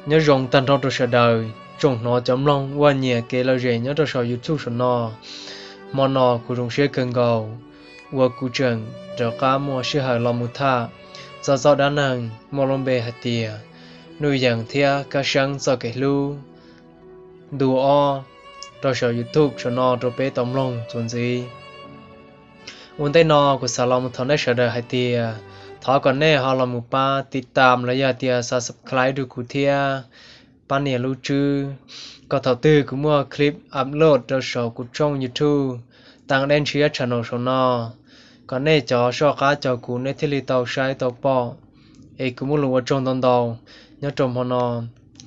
Nyob zoo tag nrho rau sawv daws tsoom hnov cov mloog uas nyiam kev lom zem nyob rau saum YouTube saum no. Hmo no kuv zoo siab kawg nkaus uas kuv tseem rov qab muaj sij hawm los mus tham txog txoj dab neeg muaj lub npe hais tias Nuj Yees thiab Kab Seeb txoj kev hlub ntu ob rau saum YouTube saum no rau peb tau mloog txuas ntxiv. Ua ntej no kuv xav los mus thov nej sawv daws hais tias thov kom nej ho los mus pab tiv tam los yog tias subscribe rau kuv thiab pab nias lub tswb, kom thaum twg kuv muaj clip upload rau saum kuv tshooj YouTube Taab Dej Ntshiab channel saum no, kom nej cov soj qab cov kuv nej thiaj li tau saib tau pom. Es kuv muaj lus ua tsaug ntau ntau. Nyob rau hmo no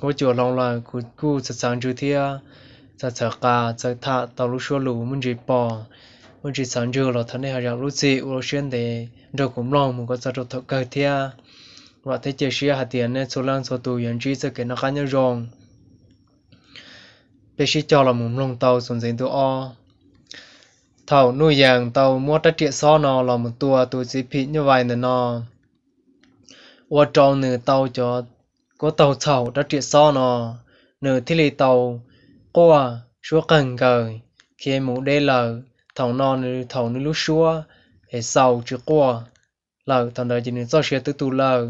huab cua hloov lawm, kuv kuj txhawv txhawv ntsws thiab txhawv txhawv qas txawm tham tau lub suab lus muaj ntsis pos, muaj ntsis txhawv ntsws los thov nej ho zam lub txim ua lub siab ntev nrog kuv mloog mus kom txog rau thaum kawg thiab. Vam thiab cia siab hais tias nej txhua leej txhua tus yuav ntsib txoj kev noj qab nyob zoo. Peb sib cog los mus mloog tau txuas ntxiv ntu ob. Thaum Nuj Yees tau muab rab riam xob no los mus tua tus txiv phim nyuj vais ntawm no, ua rau nws tau cov kuab taug txhaum rab riam xob no, nws thiaj li tau quaj suab qawg nkaws, khiav mus deb lawm. Thaum no nws thaum nws lub suab es xaus tsis quaj lawm, thaum ntawd ces nws txoj sia twb tu lawm.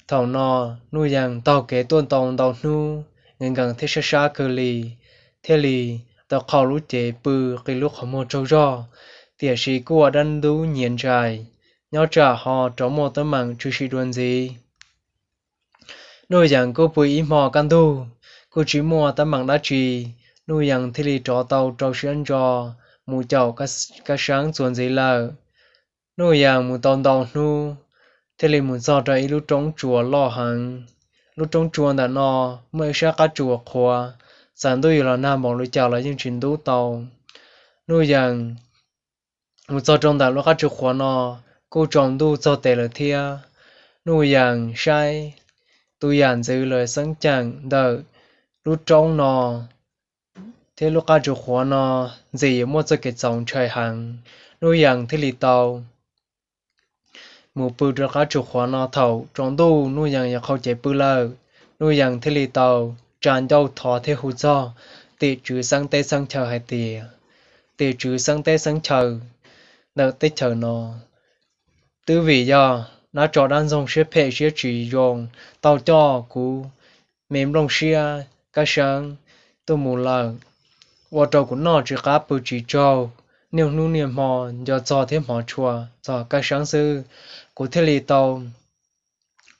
Thaum no Nuj Yees taug kev tuaj ntau ntau hnub, nkees nkees thiab sab sab kawg li, thiaj li tau qhau lub cev pw qi lub qhov muag tsaug zog, tiam sis kuj ua dab ntub nyias ntsais, nyob tsam ho rov muaj teeb meem tshwm sim dua ntxiv. Nuj Yees kuj pw ib hmo kaj ntug, kuj tsis muaj teeb meem dab tsi, Nuj Yees thiaj li rov tau rau siab ntso mus caum Kab Seeb txuas ntxiv lawm. Nuj Yees mus tau ntau hnub, thiaj li mus txog rau ib lub roob tsuas loj heev. Lub roob tsuas ntawm no muaj ib sab qab tsuas qhuav, txawm ntuj yuav los nag npaum li cas los yeej tsis ntub tau. Nuj Yees mus txog rau ntawm lub qab tsuas qhuav no, kuj tsaus ntuj txog tes lawm thiab. Nuj Yees saib tus yam ntxwv los xeeb ceem ntawm lub roob no thiab lub qab tsuas qhuav no ntxim yuav muaj txoj kev txaus ntshai heev. Nuj Yees thiaj li tau mus pw rau qab tsuas qhuav no. Thaum tsaus ntuj Nuj Yees yuav qhau cev pw lawm, Nuj Yees thiaj li tau tsa ncauj thov thiab hu txog tim tswv xeeb teb xeeb chaw hais tias, Tim tswv xeeb teb xeeb chaw ntawm teb chaws no, twb vim yog dab tso dab ntxoog siab phem siab tsis zoo tau coj kuv me nplooj siab Kab Seeb tuaj mus lawm, ua rau kuv noj tsis qab pw tsis tsaug, niaj hnub niaj hmo nco txog thiab hmov tshua txog Kab Seeb xwb. Kuv thiaj li tau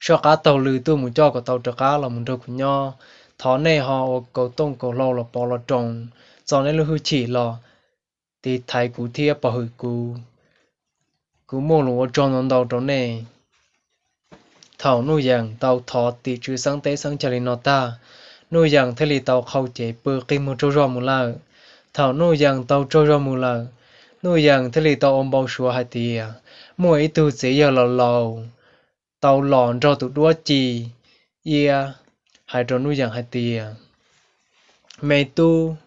soj qab taug lw tuaj mus coj kom tau rov qab los mus nrog kuv nyob. Thov nej ho ua kaus tooj kaus hlau los pov los roos, txo nej lub hwj chim los tiv thaiv kuv thiab pov hwm kuv. Kuv muaj lus ua tsaug ntau ntau rau nej. Thaum Nuj Yees tau thov tim tswv xeeb teb xeeb chaw li no tag, Nuj Yees thiaj li tau qhau cev pw qi muag tsaug zog mus lawm. Thaum Nuj Yees tau tsaug zog mus lawm, Nuj Yees thiaj li tau ua npau suav hais tias muaj ib tug txiv yawg laus laus tau los nrog tus duab ci iab hais rau Nuj Yees hais tias, Me tub,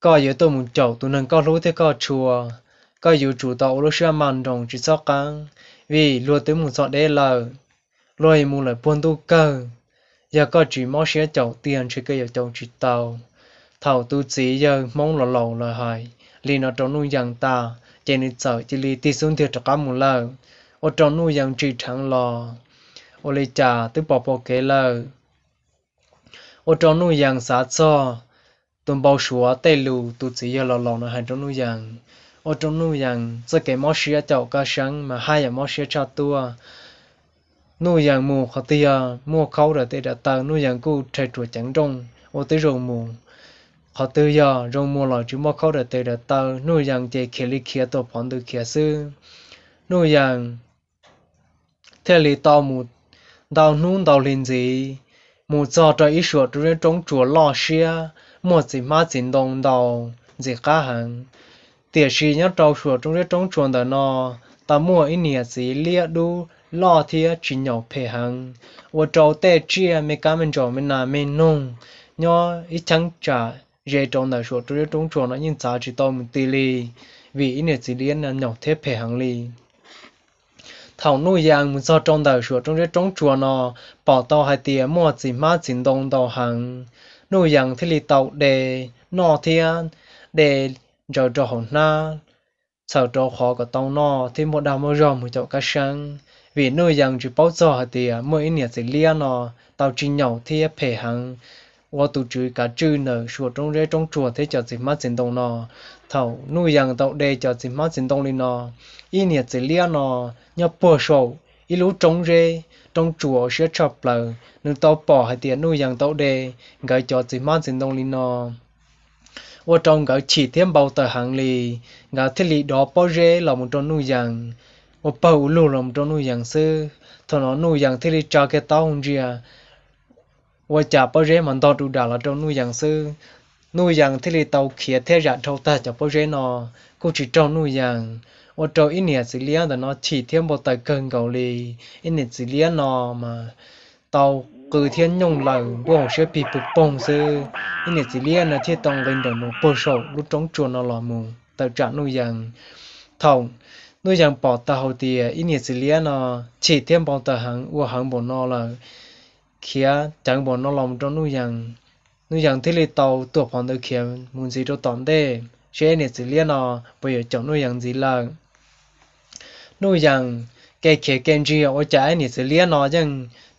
koj yuav tuaj mus caum tus neeg koj hlub thiab koj tshua, koj yuav tsum tau ua lub siab maj nroos tsis txhob qeeb, vim luag twb mus txog deb lawm, luag yuav mus lawm puag ntuj kawg. Yog koj tsis mob siab caum tiag ntshe koj yuav caum tsis tau. Thaum tus txiv yawg Hmoob laus laus lawm hais li no rau Nuj Yees tas, ces nws txawm cia li tig xub ntiag rov qab mus lawm, ua rau Nuj Yees tsim dheev los ua li cas twb pom pom kev lawm. Ua rau Nuj Yees xav txog tus npau suav tej lus tus txiv yawg laus laus no hais rau Nuj Yees, ua rau Nuj Yees txoj kev mob siab caum Kab Seeb mas haj yam mob siab tshaj tuaj. Nuj Yees mus qhov twg yog muaj khaub daws tes daws taw, Nuj Yees kuj rhais ruam ceev nrooj ua tib zoo mus. Qhov twg yog zoo mus los tsis muaj khaub daws tes daws taw, Nuj Yees ces khiav li khiav tuam phov ntws khiav xwb. Nuj Yees thiaj li tau mus ntau hnub ntau hli ntxiv, mus txog rau ib suam roob zeb roob tsuas loj siab, muaj txiv hmab txiv ntoo ntau ntxim qab heev. Tiam sis nyob rau suam roob zeb roob tsuas ntawm no, tau muaj ib niam txiv liab dub loj thiab tsis nyaum phem heev, ua rau tej tsiaj me kab me ntsaum me nas me noog nyob ib cheeb tsam ze rau ntawm suam roob zeb roob tsuas no yeej txav tsis tau mus ti li, vim ib niam txiv liab no nyaum thiab phem heev li. Thaum Nuj Yees mus txog rau ntawm suam roob zeb roob tsuas no, pom tau hais tias muaj txiv hmab txiv ntoo ntau heev. Nuj Yees thiaj li tau de noj thiab de ntsaws rau hauv hnab, txhawm rau qhov kom tau noj thiab muaj dag muaj zog mus caum kab seeb. Vim Nuj Yees tsis paub txog hais tias muaj ib niam txiv liab no tau tsis nyaum thiab phem heev ua tus tswv kav tswj ntawm suam roob zeb roob tsuas thiab cov txiv hmab txiv ntoo no. Thaum Nuj Yees tau de cov txiv hmab txiv ntoo li no, ib niam txiv liab no nyob puag saum ib lub roob zeb roob tsuas siab tshaj plaws, nws tau pom hais tias Nuj Yees tau de nkawd cov txiv hmab txiv ntoo li no, ua rau nkawd chim thiab npau taws heev li. Nkawd thiaj li dov pob zeb los mus rau Nuj Yees, ua pawg ua lug los mus rau Nuj Yees xwb. Thaum no Nuj Yees thiaj li tsa kiag taub hau ntsia ua cas pob zeb mas ntog du dam los rau Nuj Yees xwb. Nuj Yees thiaj li tau khiav thiab zam dhau tag cov pob zeb no, kuj tsis raug Nuj Yees, ua rau ib niam txiv liab ntawm no chim thiab npau taws kawg nkaus li. Ib niam txiv liab no mas tau qw thiab nyooj laws npuaj hauv siab pig pug poog xwb. Ib niam txiv liab no thiaj tau nqis nrawm nroos puag saum lub roob tsuas no los mus tawm tsam Nuj Yees. Thaum Nuj Yees pom tau hais tias ib niam txiv liab no chim thiab npau taws heev ua heev npaum no lawm, khiav ceev npaum no los mus rau Nuj Yees, Nuj Yees thiaj li tau tuam phov ntawd khiav mus ntxiv rau tom ntej, seb ib niam txiv liab no puas yuav caum Nuj Yees ntxiv lawm. Nuj Yees ke khiav ke ntsia ua cas ib niam txiv liab no yeej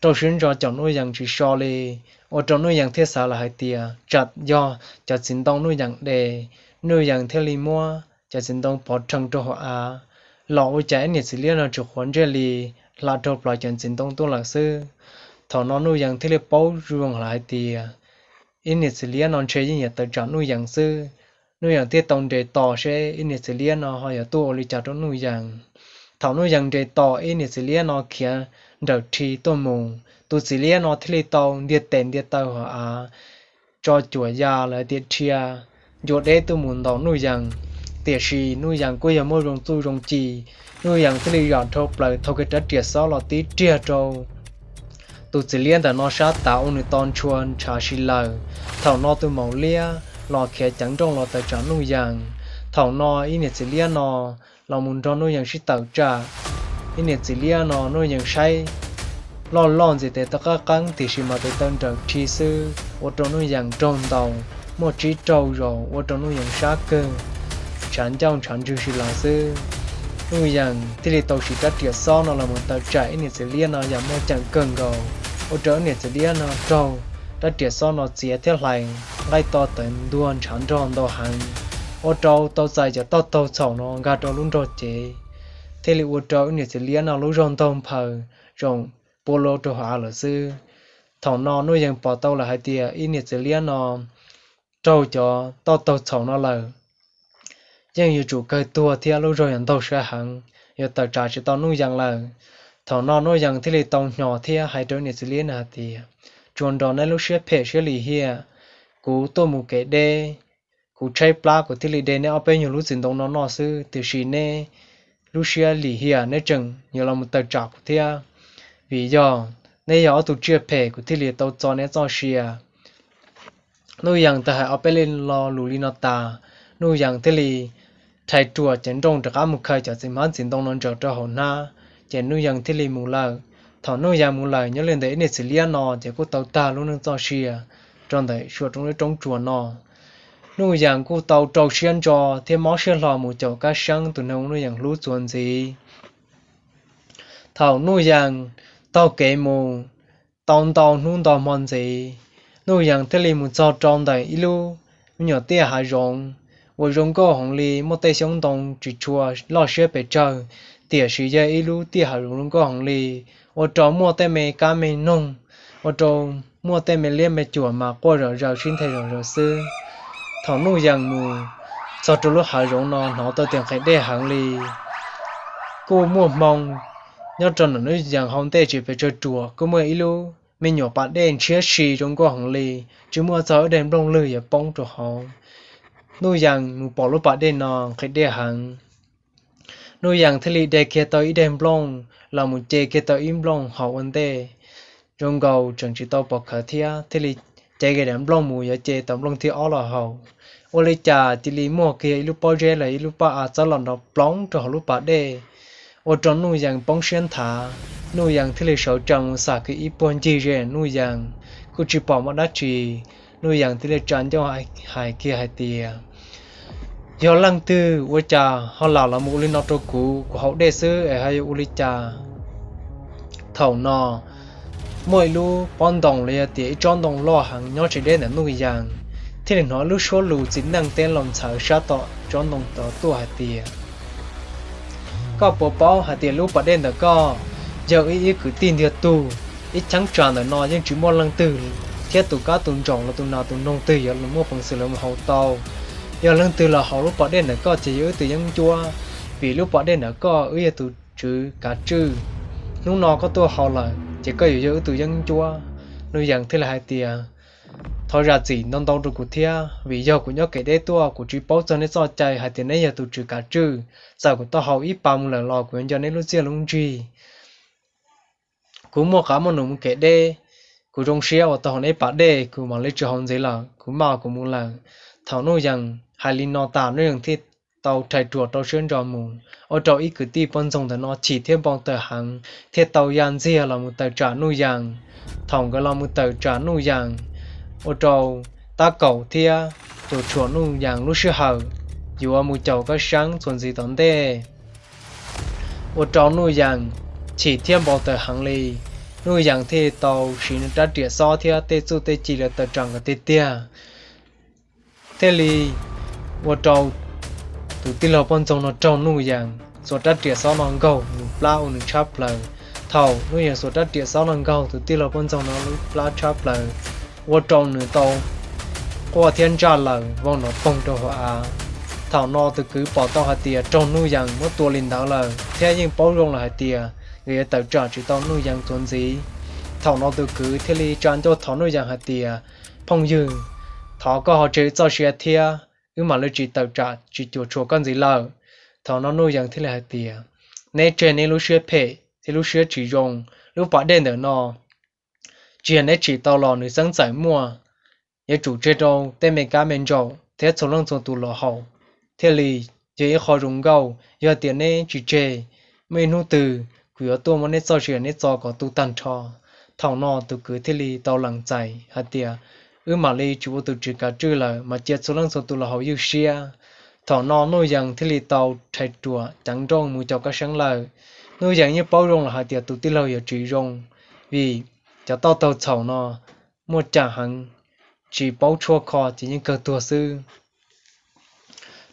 rau siab ntso caum Nuj Yees tsis so li, ua rau Nuj Yees thiaj xav lawm hais tias tsam yog cov txiv ntoo Nuj Yees de, Nuj Yees thiaj li muab cov txiv ntoo pov rhees rau hauv av, los ua cas ib niam txiv liab no tsis quav ntsej li, hla dhau plaws cov txiv ntoo tuaj lawm xwb. Thaum no Nuj Yees thiaj li paub zoo lawm hais tias ib niam txiv liab no ntshe yeej yuav tawm tsam Nuj Yees xwb. Nuj Yees thiaj tau nres tos seb ib niam txiv liab no ho yuav tuaj ua li cas rau Nuj Yees. Thaum Nuj Yees nres tos ib niam txiv liab no khiav nrawm rhi tuaj mus, tus txiv liab no thiaj li tau ntiag tes ntiag taw hauv av, tso cuam ya lawv tias rhia ncua deb tuaj mus ntaus Nuj Yees. Tiam sis Nuj Yees kuj yog muaj zoo txuj zoo ci, Nuj Yees thiaj li zam dhau plaws thau kiag rab riam xob los tib riag rau tus txiv liab ntawm no sab tav ua nws to ntshua ntshav si lawm. Thaum no tus maum liab los khiav ceev nrooj los tawm tsam Nuj Yees. Thaum no ib niam txiv liab no los mus nrog Nuj Yees sib tawm tsam. Ib niam txiv liab no Nuj Yees saib loj loj ntxiv tes taw qab qeeb tiam sis mas tes taw nrawm rhi xwb ua rau Nuj Yees raug ntaus muaj tsib rau zaus ua rau Nuj Yees sab kawg, ntshav ncauj ntshav ntswg si lawm xwb. Nuj Yees thiaj li tau siv rab riam xob no los mus tawm tsam ib niam txiv liab no yam muaj ceem kawg nkaus, ua rau ib niam txiv liab no raug rab riam xob no txiav thiab hlais nqaij to tawv ntuag ntshav nrog ntau heev, ua rau tau txais cov toj taug txhaum no nkag rau lub nrog cev, thiaj li ua rau ib niam txiv liab no lub zog ntaug nphaws zoo pua lua rau hauv av lawm xwb. Thaum no Nuj Yees pom tau lawm hais tias ib niam txiv liab no raug cov toj taug txhaum no lawm, yeej yuav tsum kawg tuag thiab lub zog yuav ntaug sab heev, yuav tawm tsam tsis tau Nuj Yees lawm. Thaum no Nuj Yees thiaj li tau hnyo thiab hais rau niam txiv liab no hais tias, tsuas nrog neb lub siab phem siab lim hiam, kuv tuaj mus kev deb, kuv tshaib plab kuv thiaj li de neb ob peb nyuag lub txiv ntoo no noj xwb, tiam sis neb lub siab lim hiam neb tseem yuav los mus tawm tsam kuv thiab. Vim yog neb yog ob tug tsiaj phem kuv thiaj li tau txo neb txoj sia. Nuj Yees tau hais ob peb lo lus li no tas, Nuj Yees thiaj li rhais ruam ceev nrooj rov qab mus khaws cov txiv hmab txiv ntoo no ntsaws rau hauv hnab, ces Nuj Yees thiaj li mus lawm. Thaum Nuj Yees mus lawm nyob li ntawm ib niam txiv liab no ces kuj tau tag lub neej txoj sia rau ntawm suam roob zeb roob tsuas no. Nuj Yees kuj tau rau siab ntso thiab mob siab hlo mus caum Kab Seeb tus neeg uas Nuj Yees hlub txuas ntxiv. Thaum Nuj Yees taug kev mus tau ntau hnub ntau hmo ntxiv, Nuj Yees thiaj li mus txog rau ntawm ib lub me nyuam tiaj hav zoov uas zoo nkauj heev li, muaj tej xyoob ntoo tsis tshua loj siab pes tsawg, tiam sis yog ib lub tiaj hav zoov zoo nkauj heev li, ua rau muaj tej me kab me noog, ua rau muaj tej me liab me cuam mas quaj zom zaws sib nthe zom zaws xwb. Thaum Nuj Yees mus txog rau lub hav zoov no hnov tau tias nqhis dej heev li. Kuj muaj hmoo, nyob rau ntawm Nuj Yees hauv ntej tsis pes tsawg ruam kuj muaj ib lub me nyuam pas dej ntshiab si zoo nkauj heev li, tsis muaj txog ib daim nplooj lwg yuav poob rau hauv. Nuj Yees mus pom lub pas dej no nqhis dej heev, Nuj Yees thiaj li de kiag tau ib daim nplooj los mus ce kiag tau ib nplooj hauv ua ntej. Zoo nkaus tseem tsis tau pom khawv thiab thiaj li cev kiag daim nplooj mus yuav ce tau nplooj thib ob los haus, ua li cas cia li muaj kiag ib lub pob zeb los ib lub pob av txawb los nrov ploov rau hauv lub pas dej. ua rau Nuj Yees poob siab nthav. Nuj Yees thiaj li sawv tsees mus xam kiag ib puag ncig ze, Nuj Yees kuj tsis pom muaj dab tsi. Nuj Yees thiaj li tsa ncauj hais kiag hais tias, Yog leej twg ua cas ho lam los mus ua li no rau kuv, kuv haus dej xwb es ho yuav ua li cas? Thaum no muaj ib lub pob ntoo los yog tias ib tsob ntoo loj heev nyob tsis deb ntawm Nuj Yees, thiaj li hnov lub suab lus txiv neej teb laus ntxhawv sab tom tsob ntoo tod tuaj hais tias, Koj puas paub hais tias lub pas dej ntawm koj yog wb ib kwv tij ntiag tug, ib cheeb tsam ntawm no yeej tsis muaj leej twg thiab tus kab tus ntsaum los tus nas tus noog twg yuav muaj peev xwm los mus haus tau. Yog leej twg los haus lub pas dej ntawm koj ces yog wb tus yeeb ncuab, vim lub pas dej ntawm koj wb yog tus tswv kav tswj. Hnub no koj tuaj haus lawm ces koj yuav yog wb tus yeeb ncuab. Nuj Yees thiaj li hais tias, Thov zam txim ntau ntau rau kuv thiab, vim yog kuv nyob kev deb tuaj, kuv tsis paub txog neb txoj cai hais tias neb yog tus tswv kav tswj. Txawm kuv tau haus ib pas mus lawm los kuv yuav nco neb lub txiaj lub ntsig. Kuv muaj qab muaj nus mus kev deb, kuv zoo siab uas tau haus neb pas dej, kuv mam li tsis haus ntxiv lawm, kuv maj kuv mus lawm. Thaum Nuj Yees hais li no tas, Nuj Yees thiaj tau rhais ruam rau siab ntso mus, ua rau ib kwv tij poj ntxoog ntawm no chim thiab npau taws heev, thiaj tau ya ntxiag los mus tawm tsam Nuj Yees. Thaum nkawd los mus tawm tsam Nuj Yees, ua rau tab kaum thiab cuam tshuam Nuj Yees lub sij hawm yuav mus caum Kab Sab txuas ntxiv tom ntej, ua rau Nuj Yees chim thiab npau taws heev li. Nuj Yees thiaj tau siv rab riam xob thiab tej txuj tej ci lawv tawm tsam nkawd tiag tiag, thiaj li ua rau tus tij laug poj ntxoog no raug Nuj Yees xuas rab riam xob no nkaug nws plab ua nws tshab plaws. Thaum Nuj Yees xuas rab riam xob no nkaug tus tij laug poj ntxoog no lub plab tshab plaws, ua rau nws tau quaj thiab ntsaj lawm vau nrov poog rau hauv av. Thaum no tus kwv pom tau hais tias raug Nuj Yees muab tua li ntawd lawm thiab yeej paub zoo lawm hais tias nkawd yuav tawm tsam tsis tau Nuj Yees txuas ntxiv. Thaum no tus kwv thiaj li tsa ncauj thov Nuj Yees hais tias, Phooj ywg, thov koj ho tseg wb txoj sia thiab, wb mam li tsis tawm tsam tsis cuam tshuam koj ntxiv lawm. Thaum no Nuj Yees thiaj li hais tias, Neb tseg neb lub siab phem thiab lub siab tsis zoo, lub pas dej ntawm no tsis yog neb tsim tau los nws xeeb txawm muaj, yuav tsum tseg rau tej me kab me ntsaum thiab txhua leej txhua tus los haus thiaj li yog ib qho zoo nkauj. Yog tias neb tsis tseg, muaj ib hnub twg kuv yuav tuaj muab neb txoj sia neb txo kom tu tag nrho. Thaum no tus kwv thiaj li tau lees txais hais tias, Wb mam li tsis ua tus tswv kav tswj lawm, mas cia txhua leej txhua tus los haus ywj siab. Thaum no Nuj Yees thiaj li tau rhais ruam ceev nrooj mus caum Kab Sab lawm. Nuj Yees yeej paub zoo lawm hais tias tus tij laug yuav tsis zoo, vim cov toj taug txhaum no muaj cam heev, tsis paub tshuaj kho ces yeej kawg tuag xwb.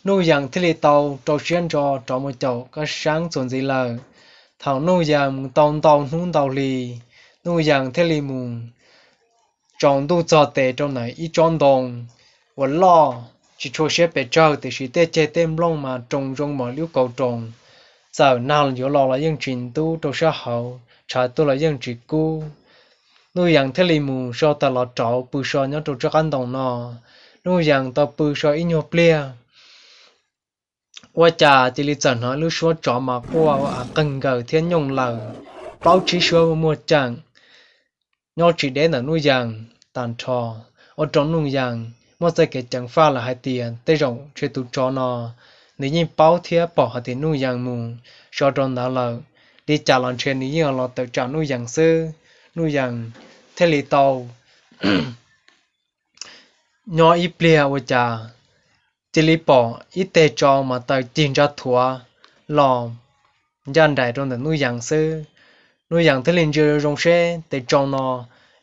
Nuj Yees thiaj li tau rau siab ntso rov mus caum Kab Sab txuas ntxiv lawm. Thaum Nuj Yees mus tau ntau hnub ntau hli, Nuj Yees thiaj li mus tsaus ntuj txog tes rau ntawm ib tsob ntoo uas loj tsis tshua siab pes tsawg, tiam sis tej ceg tej nplooj mas roos zoo npaum li lub kauv roos. Txawm nag yuav los los yeej tsis ntub rau sab hauv, tshav tuaj los yeej tsis kub. Nuj Yees thiaj li mus so tas los rauv pw so nyob rau tsob qab ntoo no. Nuj Yees tau pw so ib nyuag pliag, ua cas cia li txawm hnov lub suab tsov mas quaj ua av qeeg nkaws thiab nyooj laws, plaub tsib suab muaj ceem nyob tsis deb ntawm Nuj Yees tag nrho, ua rau Nuj Yees muaj txoj kev ceev faj lawm hais tias tej zaum ntshe tus tsov no nws yeej paub thiab pom hais tias Nuj Yees mus so rau ntawd lawm, li cas los ntshe nws yeej los tawm tsam Nuj Yees xwb. Nuj Yees thiaj li tau nyob ib pliag ua cas cia li pom ib teg tsau mas taws cig ntsaj thuav los ncaj nraim rau ntawm Nuj Yees xwb. Nuj Yees thiaj li ntsia zoo zoo seb tes tsau no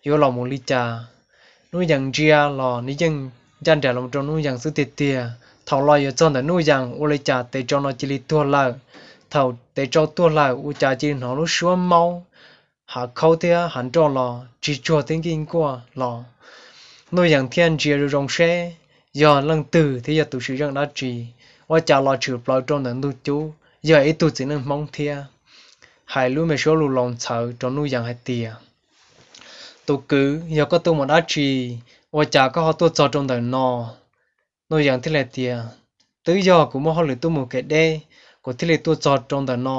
yuav los mus li cas. Nuj Yees ntsia los nws yeej ncaj nraim los rau Nuj Yees xwb tiag tiag. Thaum los yuav txog ntawm Nuj Yees ua li cas tes tsau no cia li tuag lawm. Thaum tes tsau tuag lawm ua cas cia li hnov lub suab maub, hav khaub thiab hav nroj los tsis tsuag thiab nkij nkuaj los. Nuj Yees thiaj ntsia zoo zoo seb yog leej twg thiab yog tus sim zeej dab tsi, ua cas los tshwm plaws rau ntawm ntug cub yog ib tug txiv neej Hmoob thiab hais lub me suab lus laus ntxhawv rau Nuj Yees hais tias, Tus kwv, yog koj tuaj mus dab tsi, ua cas koj ho tuaj txog rau ntawm no? Nuj Yees thiaj li tias, Twb yog kuv muaj hauj lwm tuaj mus kev deb, kuv thiaj li tuaj txog rau ntawm no.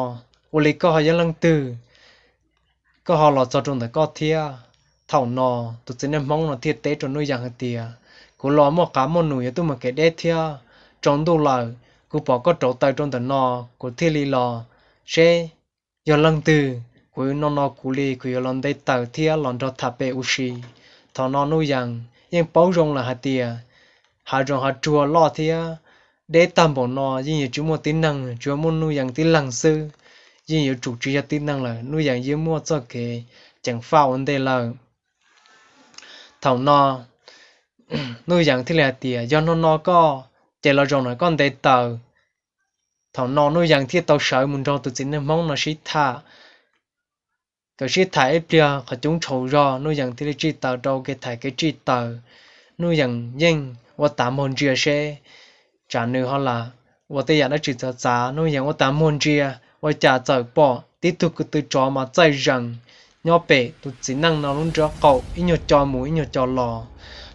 Ua li koj ho yog leej twg, koj ho los txog rau ntawm koj thiab? Thaum no tus txiv neej Hmoob no thiaj teb rau Nuj Yees hais tias, Kuv los muaj qab muaj nus yuav tuaj mus kev deb thiab, tsaus ntuj lawm, kuv pom koj rauv taws rau ntawm no, kuv thiaj li los seb yog leej twg, kuv no no kuv li kuv yuav los nte taws thiab los nrog tham pem ua si. Thaum no Nuj Yees yeej paub zoo lawm hais tias hav zoov hav tsuag loj thiab deb tag npaum no yeej yuav tsis muaj tib neeg, tsuas muaj Nuj Yees tib leeg xwb, yeej yuav tsum tsis yog tib neeg lawm, Nuj Yees yeej muaj txoj kev ceev faj ua ntej lawm. Thaum no Nuj Yees thiaj li hais tias, Yog no no koj, ces los zaum no koj nte taws. Thaum no Nuj Yees thiaj tau sawv mus nrog tus txiv neej Hmoob no sib tham. Nkawd sib tham ib pliag qhov coob tshauv zog, Nuj Yees thiaj li tsij taws rau kev thaiv kev tsij taws. Nuj Yees yeej ua tav muag ntsia seb tsam nws ho lam ua tej yam dab tsi txawv txav. Nuj Yees ua tav muag ntsia, ua cas txawm pom tib tug ko tw tsov mas txaij zees nyob pem tus txiv neej no lub nrob qaum ib nyuag co mus ib nyuag co los.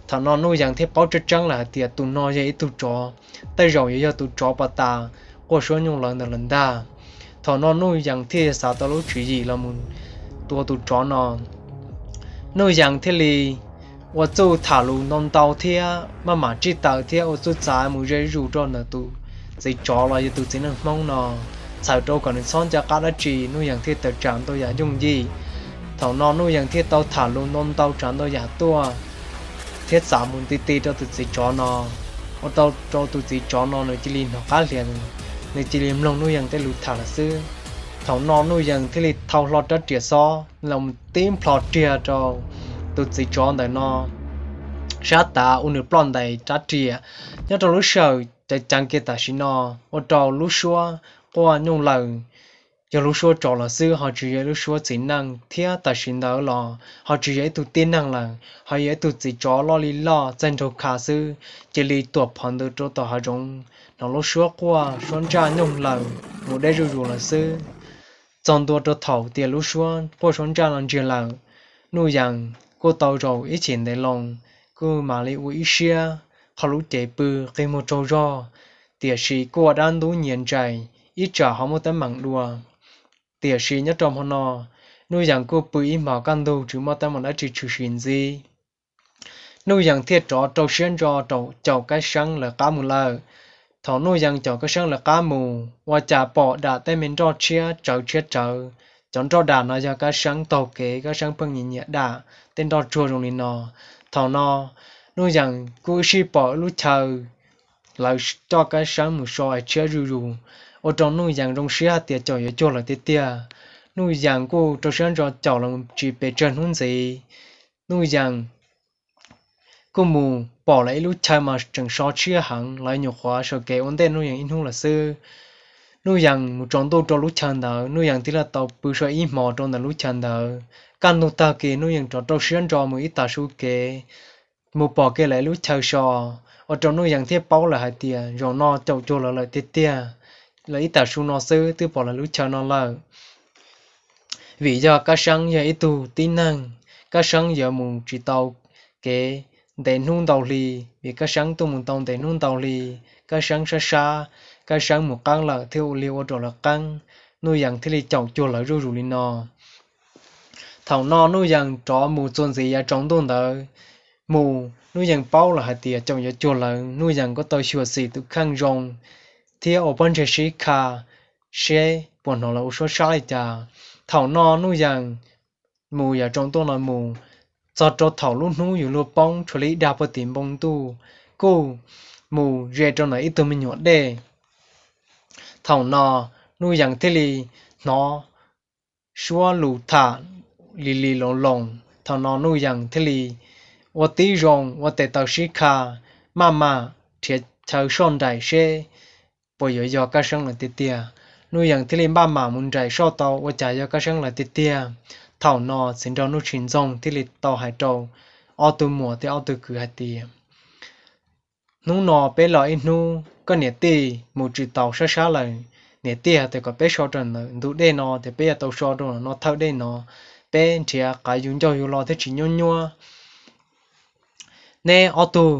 Thaum no Nuj Yees thiaj paub tseeb tseeb lawm hais tias tus no yog ib tug tsov, tej zaum yuav yog tus tsov pas tas quaj suab nyooj lawv ntawd lawm ntag. Thaum no Nuj Yees thiaj xav tau lub tswv yim los mus tua tus tsov no. Nuj Yees thiaj li ua txuj tham lus ntau ntau thiab maj mam tsij taws thiab ua txuj txav mus ze zuj zus rau ntawm tus txiv tsov los yog tus txiv neej Hmoob no, txhawm rau kom nws txhob nco qab dab tsi. Nuj Yees thiaj tawm tsam ntau yam yooj yim. Thaum no Nuj Yees thiaj tau tham lus ntau ntau tsav ntau yam tuaj thiab txav mus nti ti rau tus txiv tsov no, ua rau tus txiv tsov no nws cia li hnov qab hlias, nws cia li mloog Nuj Yees tej lus tham lawm xwb. Thaum no Nuj Yees thiaj li thau hlo rab riam xob los tib nplho riag rau tus txiv tsov ntawm no sab tav ua nws ploj ntais rab riam. Nyob rau lub sij hawm ceev ceev kiag tam sim no, ua rau lub suab quaj nyooj lawm yog lub suab tsov los xwb, ho tsis yog lub suab txiv neej, thiab tam sim ntawd los ho tsis yog ib tug tib neeg lawm, ho yog ib tug txiv tsov loj li loj txaij nraug kha xwb, cia li tuam phov ntws rau tom hav zoov, hnov lub suab quaj suab ntsaj nyooj lawm mus deb zuj zus lawm xwb. Txog ntua rau thaum tias lub suab quaj suab ntsaj no ntsiag lawm, Nuj Yees kuj tau zaum ib chim ntev loo, kuj mam li ua ib siab qho lub cev pw qi muag tsaug zog, tiam sis kuj ua dab ntub nyias ntsais, ib tsam ho muaj teeb meem dua. Tiam sis nyob rau hmo no, Nuj Yees kuj pw ib hmos kaj ntug tsis muaj teeb meem dab tsi tshwm sim ntxiv. Nuj Yees thiaj rov rau siab ntso rau caum Kab Seeb lawv qab mus lawm. Thaum Nuj Yees caum Kab Seeb lawv qab mus, ua cas pom dam tej me nroj tshiab tsawv tshiab tsawv. Cov nroj dam no yog Kab Seeb taug kev, Kab Seeb pheej nyiam nyiam dam tej nroj tsuag zoo li no. Thaum no Nuj Yees kuj ib sij pom lub chaw lawv coj Kab Seeb mus so es tshiab zuj zus, ua rau Nuj Yees zoo siab hais tias caum yuav cuag lawm tiag tiag. Nuj Yees kuj rau siab ntso caum los tsis pes tsawg hnub ntxiv, Nuj Yees kuj mus pom lawv ib lub chaw mas tseem so tshiab heev, lawv nyuam qhuav sawv kev ua ntej Nuj Yees ib hnub lawm xwb. Nuj Yees mus tsaus ntuj rau lub chaw ntawd, Nuj Yees thiaj li tau pw so ib hmos rau ntawm lub chaw ntawd. Kaj ntug tag kis Nuj Yees rov rau siab ntso mus ib tag su kev, mus pom kiag lawv lub chaw so, ua rau Nuj Yees thiaj paub lawm hais tias zaum no caum cuag lawv lawm tiag tiag. Lawv ib tag su no xwb twb pom lawv lub chaw no lawm. Vim yog Kab Seeb yog ib tug tib neeg, Kab Seeb yuav mus tsis tau kev ntev hnub ntau hli, vim Kab Seeb tuaj mus tau ntev hnub ntau hli, Kab Seeb sab sab, Kab Seeb mus qeeb lawm thiaj ua li ua rau lawv qeeb, Nuj Yees thiaj li caum cuag lawv zuj zus li no. Thaum no Nuj Yees rov mus txuas ntxiv yav tsaus ntuj ntawd mus, Nuj Yees paub lawm hais tias caum yuav cuag lawv, Nuj Yees kuj tau xyuam xim tus kheej zoo thiab ua pob ntseg sib kha seb puas hnov lawv ua suab sab li cas. Thaum no Nuj Yees mus yav tsaus ntuj no mus, txog rau thaum lub hnub yuav luag poob tshuav li ib dag puag tim npoo ntuj, kuj mus ze rau ntawm ib tug me nyuam dej. Thaum no Nuj Yees thiaj li hnov suab lus tham li li loos loos. Thaum no Nuj Yees thiaj li ua tib zoo ua tes taw sib kha, maj mam nrhiav chaw soj nraim seb puas yuav yog Kab Seeb lawv tiag tiag. Nuj Yees thiaj li maj mam mus nraim soj tau ua cas yog Kab Seeb lawv tiag tiag. Thaum no txiv nraug Nuj Tsis Ntxoog thiaj li tau hais rau ob tug muam thiab ob tug kwv hais tias, Hnub no peb los ib hnub, koj niam tij mus tsis taus sab sab lawm. Niam tij hais tias kom peb so rau ntawm ntug dej no, tias peb yuav tau so rau no thawj dej no, peb nrhiav qav yug ncauj yug lo thiaj tsis nyuab nyuab. Neb ob tug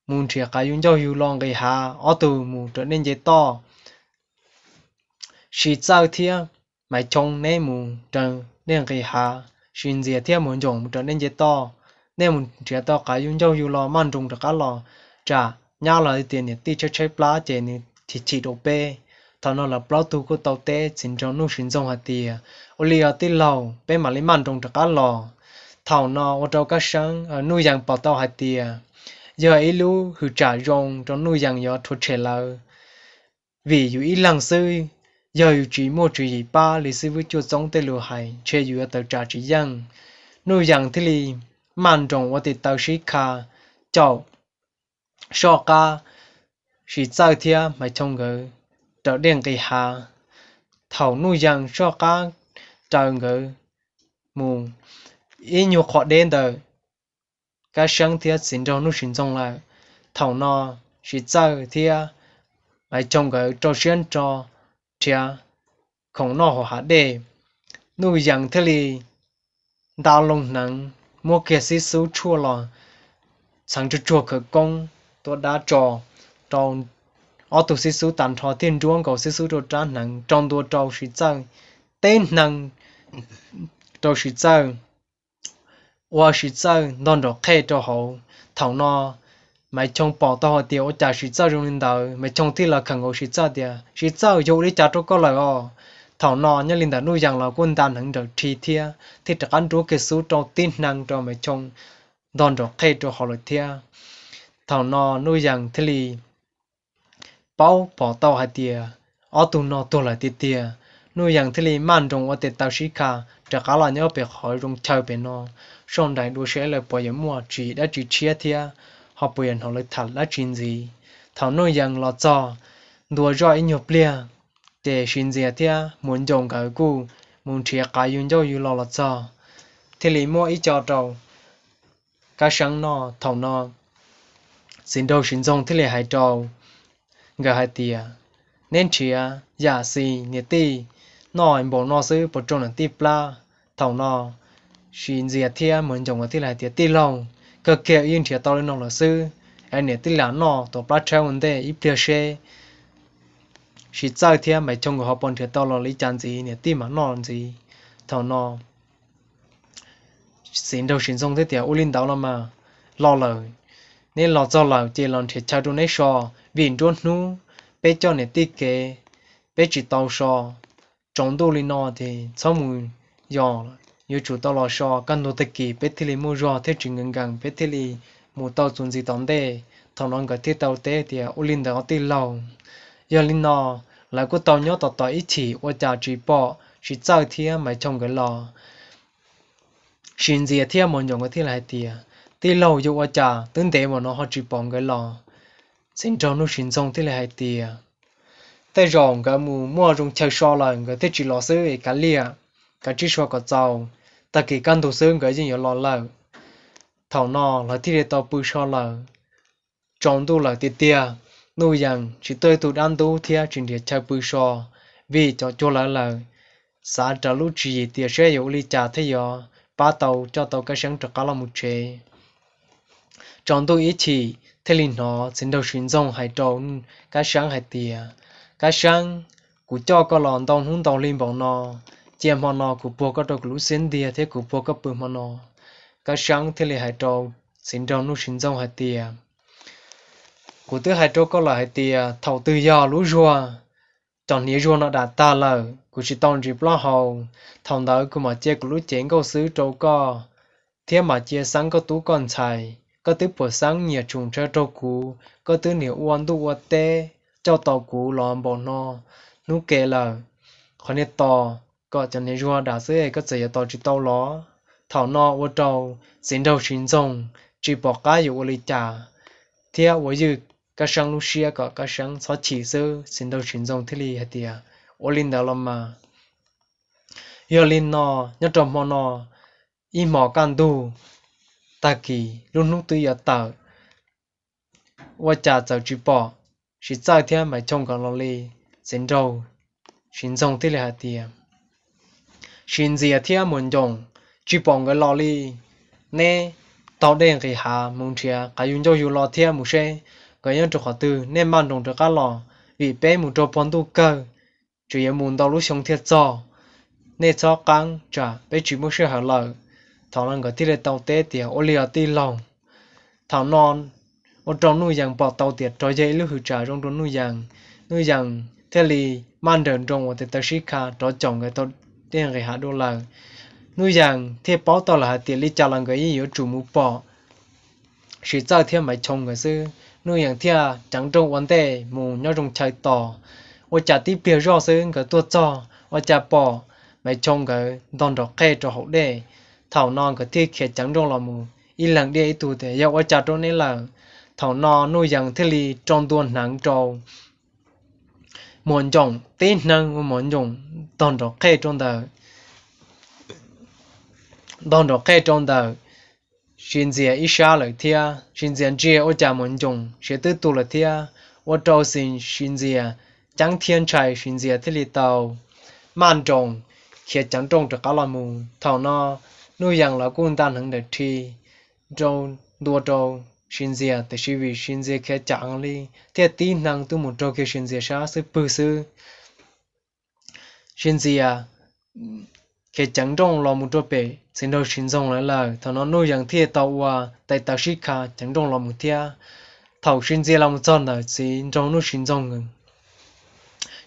mus nrhiav qav yug ncauj yug lo nqis hav, ob tug mus raws dej nce toj. Sis Txawj thiab Maiv Choo neb mus raws dej nqis hav, Sis Ntxias thiab Muas Ncoom mus raws dej nce toj. Neb mus nrhiav tau qav yug ncauj yug lo maj nroos rov qab los, tsam nyab los tias niam tij tshaib tshaib plab ces nws chim chim rau peb. Thaum no lawv plaub tug kuj tau teb txiv nraug Nuj Siv Ntxoog hais tias, Ua li os tij laug, peb mam li maj nroos rov qab los. Thaum no ua rau Kab Seeb, Nuj Yees pom tau hais tias yog ib lub hwm tsam zoo rau Nuj Yees yuav rhuav tshem lawv, vim yus ib leeg xwb, yog yus tsis muaj tswv yim pab li xib fwb Cuaj Txoob tej lus hais ntshe yus yuav tawm tsam tsis yeej. Nuj Yees thiaj li maj nroos ua tes taw sib kha caum soj qab Siv Txawj thiab Maiv Choo nkawd raws dej nqis hav. Thaum Nuj Yees soj qab raws nkawd mus ib nyuag qhov deb ntawm Kab Seeb thiab txiv nraug Nuj Siv Ntxoog lawm, thaum no Siv Txawj thiab Maiv Choo nkawd rau siab nro nrhiav khoom noj hauv hav dej. Nuj Yees thiaj li nta loo hneev muab kiag xib xub tshuaj los txheev tsuag tsuag khawv koob tuaj dab tso rau ob tug xib xub tag nrho thiaj nruab nkaus xib xub rau rab hneev rau ntua rau Siv Txawj tib hneev rau Siv Txawj, ua Siv Txawj ntog nraum qhej rau hauv. Thaum no Maiv Choo pom tau hais tias ua cas Siv Txawj zoo li ntawd, Maiv Choo thiaj los khawm nkaus Siv Txawj tias, Siv Txawj, yog ua li cas rau koj lawm os? Thaum no nyob li ntawm Nuj Yees los kuj nta hneev nraum rhi thiab thiaj rov qab nruab kiag xub rau tib hneev rau Maiv Choo ntog nraum qhej rau hauv lawm thiab. Thaum no Nuj Yees thiaj li paub pom tau hais tias ob tug no tuag lawm tiag tiag. Nuj Yees thiaj li maj nroos ua tes taw sib kha rov qab los nyob pem qhov zoo chaw pem no, soj nraim dua seb lawv puas yuav muaj tswv yim dab tsi tshiab thiab ho puas yuav hnov lawv tham dab tsi ntxiv. Thaum Nuj Yees los txog ntua zoj ib nyuag pliag, ces Siv Ntxias thiab Muas Ncoom nkawd kuj mus nrhiav qav yug ncauj yug lo los txog, thiaj li muab ib co rau Kab Seeb noj. Thaum no txiv nraug Siv Ntxoog thiaj li hais rau nkawd hais tias, Neb nrhiav yam xis niam tij noj npaum no xwb puas raug niam tij plab? Thaum no Siv Ntxias thiab Muas Ncoom thiaj li hais tias, Tij laug, kawg kiag wb yeej nrhiav tau li no lawm xwb, es niam tij lam noj tom plab tshab ua ntej ib pliag seb Siv Txawj thiab Maiv Choo nkawd ho puas nrhiav tau los li cas ntxiv niam tij mam noj ntxiv. Thaum no txiv nraug Siv Ntxoog thiaj tias, Ua li ntawd los mas, los lawm, neb los txog lawm ces los nrhiav chaw rau neb so, vim nruab hnub peb coj niam tij kev peb tsis tau so, tsaus ntuj li no ces txhob mus yos, yuav tsum tau los so kaj ntug tag kis peb thiaj li muaj zog thiab tsis nkees nkees peb thiaj li mus tau txuas ntxiv tom ntej. Thaum no nkawd thiaj tau teb tias, Ua li ntawd os tij laug. Yog li no lawv kuj tau nyob tos tos ib chim ua cas tsis pom Siv Txawj thiab Maiv Choo nkawd los. Siv Ntxias thiab Muas Ncoom nkawd thiaj li hais tias, Tij laug, yog ua cas twb ntev mus no ho tsis pom nkawd los? Txiv nraug Nuj Siv Ntxoog thiaj li hais tias, Tej zaum nkawd mus muaj zoo chaw so lawm nkawd thiaj tsis los xwb es kav liam, kav tsij so kom txaus, tag kis kaj ntug xwb nkawd yeej yuav los lawm. Thaum no lawv thiaj li tau pw so lawm. Tsaus ntuj lawm tiag tiag, Nuj Yees tsis tuaj ib tug dab ntub thiab tsis nrhiav chaw pw so, vim cov cuag lawv lawm, xav raws lub tswv yim tias saib yuav ua li cas thiaj yuav pab tau coj tau Kab Seeb rov qab los mus tsev. Tsaus ntuj ib chim thiaj li hnov txiv nraug Siv Ntxoog hais rau Kab Seeb hais tias, Kab Seeb, kuv coj koj los ntau hnub ntau hli npaum no, cia hmo no kuv puag koj rau kuv lub xiab ntiag thiab kuv puag koj pw hmo no. Kab Seeb thiaj li hais rau txiv nraug Nuj Siv Ntxoog hais tias, Kuv twb hais rau koj lawm hais tias thaum twg yog lub zuag, cov hniav zuag no dam tag lawm kuv tsis tau ntsis plaub hau, thaum ntawd kuv mam cia kuv lub cev nkauj xwb rau koj, thiab mam cia xeeb koj tub koj ntxhais. Koj twb puas xeeb nyiam tshum ntshaw rau kuv, koj twb niam ua ntuj ua teb coj tau kuv los npaum no, hnub ke lawm, qhov niag tos kom cov hniav zuag dam xwb koj txawm yuav tos tsis tau los? Thaum no ua rau txiv nraug Siv Ntxoog tsis pom qab yuav ua li cas, thiab ua ywj Kab Seeb lub siab kom Kab Seeb txhob chim xwb. Txiv nraug Siv Ntxoog thiaj li hais tias, Ua li ntawd los mas, yog li no, nyob rau hmo no ib hmos kaj ntug, tag kis lub hnub twb yuav tawm, ua cas txawm tsis pom Siv Txawj thiab Maiv Choo nkawd los li? Txiv nraug Siv Ntxoog thiaj li hais tias, Siv Ntxias thiab Muas Ncoom, tsis pom nkawd los li. Neb taug dej nqis hav mus nrhiav qav yug ncauj yug lo thiab mus seb nkawd nyob rau qhov twg, nej maj nroos rov qab los, vim peb mus rau puag ntuj kawg, tseem yuav mus ntau lub xyoo thiaj txog. Nej txhob qaab tsam peb tsis muaj sij hawm lawm. Thaum no nkawd thiaj li tau teb tias, Ua li os tij laug. Thaum no ua rau Nuj Yees pom tau tias rov yog ib lub hwm tsam zoo rau Nuj Yees. Nuj Yees thiaj li maj nrawm nroos uas tes taw sib kha rov caum nkawd tau tej nqis hav dua lawm. Nuj Yees thiaj paub tau lawm hais tias li cas los nkawd yeej yuav tsum mus pom Siv Txawj thiab Maiv Choo nkawd xwb. Nuj Yees thiaj ceev nrooj ua ntej mus nyob zoo chaw tos. Ua cas tib pliag zoj xwb nkawd tuaj txog ua cas pom Maiv Choo nkawd ntog nrov qej rau hauv dej. Thaum no nkawd thiaj khiav ceev nrooj los mus ib leeg diaj ib tug tias yog ua cas rau neb lawm. Thaum no Nuj Yees thiaj li rau ntua hneev rau Muas Ncoom tib hneev ua Muas Ncoom ntog nrov qej rau ntawm ntog nrov qej rau ntawm Siv Ntxias ib sab lawm thiab. Siv Ntxias ntsia ua cas Muas Ncoom siav twb tu lawm thiab, ua rau Siv Ntxias ceeb thiab ntshai, Siv Ntxias thiaj li tau maj nroos khiav ceev nrooj rov qab los mus. Thaum no Nuj Yees los kuj nta hneev ntawm rhi rau ntua rau Siv Ntxias, tiam sis vim Siv Ntxias khiav ceev li thiaj tib hneev twb mus raug kiag Siv Ntxias sab xub pwg xwb. Siv Ntxias khiav ceev nrooj los mus rau pem Txiv Nraug Siv Ntxoog lawv lawm. Thaum no Nuj Yees thiaj tau ua tes taw sib kha ceev nrooj los mus thiab. Thaum Siv Ntxias los mus txog ntawm Txiv Nraug Nuj Siv Ntxoog,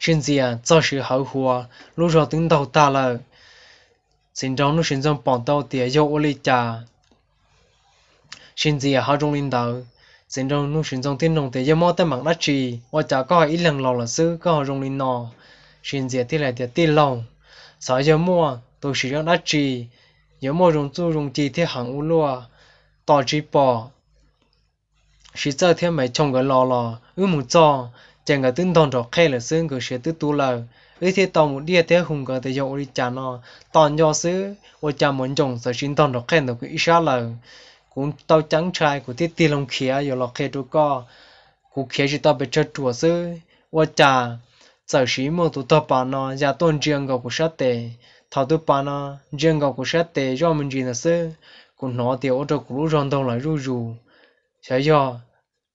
Siv Ntxias txog siv hawv huas, lub zog twb ntaug tag lawm. Txiv Nraug Nuj Siv Ntxoog pom tau tias yog ua li cas Siv Ntxias ho zoo li ntawd. Txiv Nraug Nuj Siv Ntxoog thiaj nug tias yog muaj teeb meem dab tsi ua cas koj ho ib leeg los lawm xwb koj ho zoo li no? Siv Ntxias thiaj li tias tij laug, xyov yog muaj tus sim zoo dab tsi yuav muaj zoo txuj zoo ci thiab heev ua luaj, tos tsis pom Siv Txawj thiab Maiv Choo nkawd los los wb mus txog ces nkawd twb ntog nrov qej lawm xwb, nkawd siav twb tu lawm. Wb thiaj tau mus diaj thiab hu nkawd tias yog ua li cas no, tos nco xwb ua cas Muas Ncoom txawm sim ntog nrov qej ntawm kuv ib sab lawm. Kuv tau ceeb ntshai kuv thiaj tig loo khiav yuav los qhia rau koj. Kuv khiav tsis tau pes tsawg ruam xwb ua cas txawm sim muaj tus tog pas no ya tuaj ntsia nkaus kuv sab tes. Thaum tus pas no ntsia nkaus kuv sab tes zoj me ntsis ntawd xwb, kuv hnov tias ua rau kuv lub zog ntaug lawm zuj zus. Xyov yog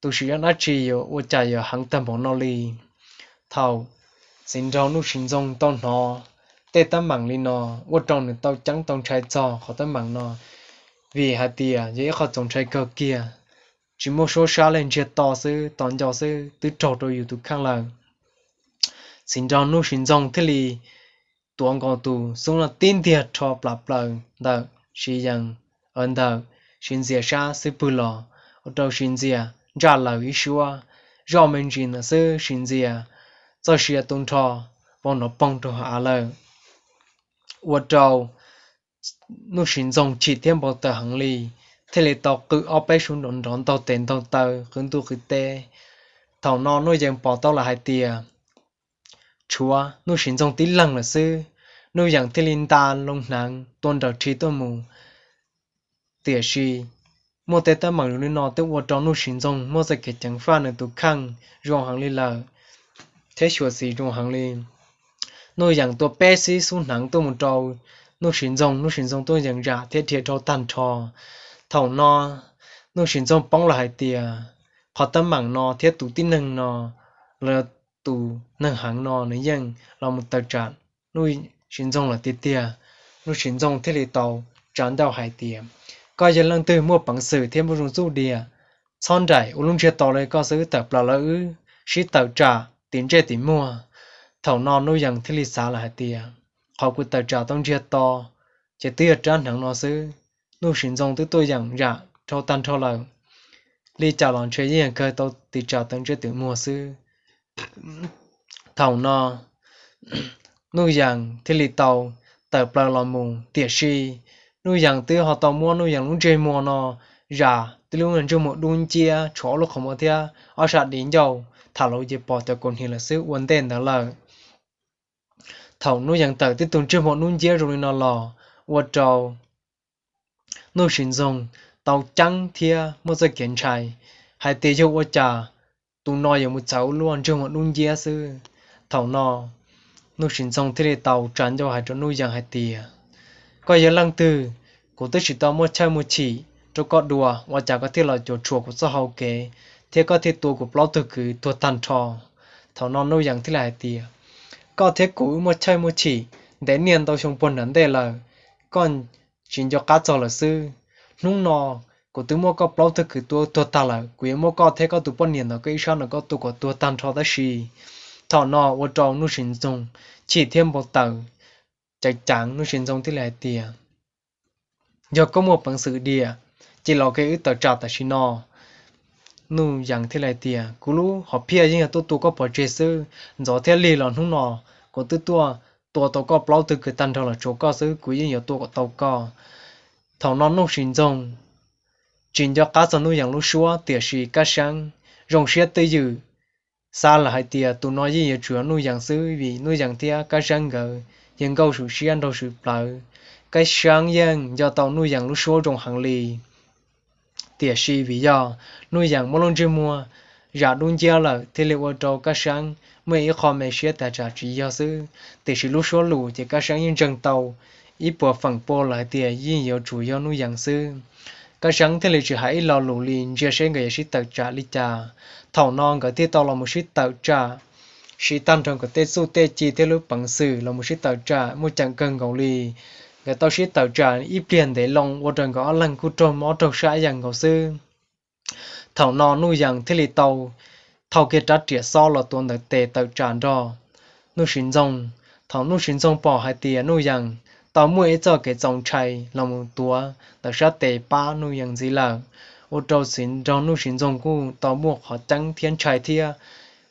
tus sim zoo dab tsi yuav ua cas yuav heev tag npaum no li. Thaum Txiv Nraug Nuj Siv Ntxoog tau hnov tej teeb meem li no, ua rau nws tau ceeb tau ntshai txog qhov teeb meem no, vim hais tias yog ib qho txaus ntshai kawg kiag. Tsis muaj suab sab li, ntsiag to xwb, tos nco xwb twb raug rau yus tus kheej lawm. Txiv Nraug Nuj Siv Ntxoog thiaj li tuav nkaus tus xub no tib ntiag rho plas plaws ntawm Siv Yees, ntawm Siv Ntxias sab xub pwg los, ua rau Siv Ntxias ntsaj laws ib suab. Zoj me ntsis ntawd xwb Siv Ntxias txoj sia tu nrho, vau nrov poog rau hauv av lawm. Ua rau Nuj Siv Ntxoog chim thiab npau taws heev li, thiaj li tau qw ob peb suab nrov nrov ntaug tes ntaug taw qw ntuj qw teb. Thaum no Nuj Yees pom tau lawm hais tias tshuav Nuj Siv Ntxoog tib leeg lawm xwb, Nuj Yees thiaj li nta loo hneev tua nrawm rhi tuaj mus. Tiam sis muaj tej teeb meem zoo li no twb ua rau Nuj Siv Ntxoog muaj txoj kev ceev faj nws tus kheej zoo heev li lawm, thiab xyuam xim zoo heev li. Nuj Yees tua peb xib xub hneev tuaj mus rau Nuj Siv Ntxoog, Nuj Siv Ntxoog tuaj yees zam thiab dhia dhau tag nrho. Thaum no Nuj Siv Ntxoog poob lawm hais tias qhov teeb meem no thiab tus tib neeg no, los tus neeg heev no nws yeej los mus tawm tsam Nuj Siv Ntxoog lawm tiag tiag. Nuj Siv Ntxoog thiaj li tau tsa ncauj hais tias, koj yog leej twg muaj peev xwm thiab muaj zoo txuj diam, txhob nraim ua lub ntsiag to li koj xwb, tawm plaws lawv wb sib tawm tsam tim ntsej tim muag. Thaum no Nuj Yees thiaj li xav lawm hais tias, qhov kuv tawm tsam tau ntsiag to ces twb yog rab hneev no xwb. Nuj Siv Ntxoog twb tuaj yeem zam dhau tag nrho lawm, li cas los ntshe yeej yog kawg tau tiv tsam tau ntsej tim muag xwb. Thaum no Nuj Yees thiaj li tau tawm plaws los mus, tiam sis Nuj Yees twb ho tau muab Nuj Yees lub ntsej muag no zam tib lub ntsej muag dub nciab tshuav ob lub qhov muag thiab ob sab di ncauj, tham lus ces pom cov kaus hniav lawm xwb ua ntej ntawd lawm. Thaum Nuj Yees tawm tib tug ntsej muag dub nciab zoo li no los, ua rau Nuj Siv Ntxoog tau ceeb thiab muaj txoj kev ntshai hais tias yog ua cas tus no yuav mus txawv ua luaj ntsej muag dub nciab xwb. Thaum no Nuj Siv Ntxoog thiaj li tau tsa ncauj hais rau Nuj Yees hais tias, koj yog leej twg? Kuv twb tsis tau muaj chawj muaj chim rau koj dua ua cas koj thiaj los cuam tshuam kuv txoj hau kev thiab koj thiaj tua kuv plaub tug kwv tuag tag nrho. Thaum no Nuj Yees thiaj li hais tias, koj thiab kuv wb muaj chawj muaj chim ntev niaj ntau xyoo puag nram ntej lawm, koj tsis nco qab txog lawm xwb. Hnub no kuv twb muab koj plaub tug kwv tua tuag tag lawm, kuv yuav muab koj thiab koj tus poj niam ntawm koj ib sab no koj tua kom tuag tag nrho tab sis Thaum no ua rau Nuj Siv Ntxoog chim thiab npau taws ceev ceev, Nuj Siv Ntxoog thiaj li hais tias, Yog koj muaj peev xwm diam, ces los koj wb tawm tsam tam sim no. Nuj Yees thiaj li hais tias, Kuv lub hom phiaj yeej yog tuaj tua koj pov tseg xwb, ntxov thiab lig los hnub no kuv twb tuaj tua tau koj plaub tug kws tag nrho los tsuav koj xwb, kuv yeej yuav tua kom tau koj. Thaum no Nuj Siv Ntxoog tsis nco qab txog Nuj Yees lub suab, tiam sis Kab Seeb zoo siab twj ywm, xav lawm hais tias tus no yeej yuav tsum yog Nuj Yees xwb, vim Nuj Yees thiab Kab Seeb nkawd yog nkauj swm siab nraug swm plawv. Kab Seeb yeej nco tau Nuj Yees lub suab zoo heev li. Tiam sis vim yog Nuj Yees muaj lub ntsej muag zam dub nciab lawm thiaj li ua rau Kab Seeb muaj ib qho me siab tas tsam tsis yog xwb, tiam sis lub suab lus ces Kab Seeb yeej ntseeg tau ib puas feem pua lawm hais tias yeej yuav tsum yog Nuj Yees xwb. Kab Seeb thiaj li tsis hais ib lo lus li, ntsia seb nkawd yuav sib tawm tsam li cas. Thaum no nkawd thiaj tau los mus sib tawm tsam, siv tag nrho nkawd tej txuj tej ci thiab lub peev xwm los mus sib tawm tsam muaj ceem kawg nkaus li. Nkawd tau sib tawm tsam ib pliag ntev loo ua rau nkawd ob leeg kuj raug mob raug sab ib yam nkaus xwb. Thaum no Nuj Yees thiaj li tau thau kiag rab riam xob los tuav ntawm tes tawm tsam nrog Nuj Siv Ntxoog. Thaum Nuj Siv Ntxoog pom hais tias Nuj Yees tau muaj ib txoj kev txaus ntshai los mus tuav ntawm sab tes pab Nuj Yees ntxiv lawm, ua rau txiv nraug Nuj Siv Ntxoog kuj tau muaj qhov ceeb thiab ntshai thiab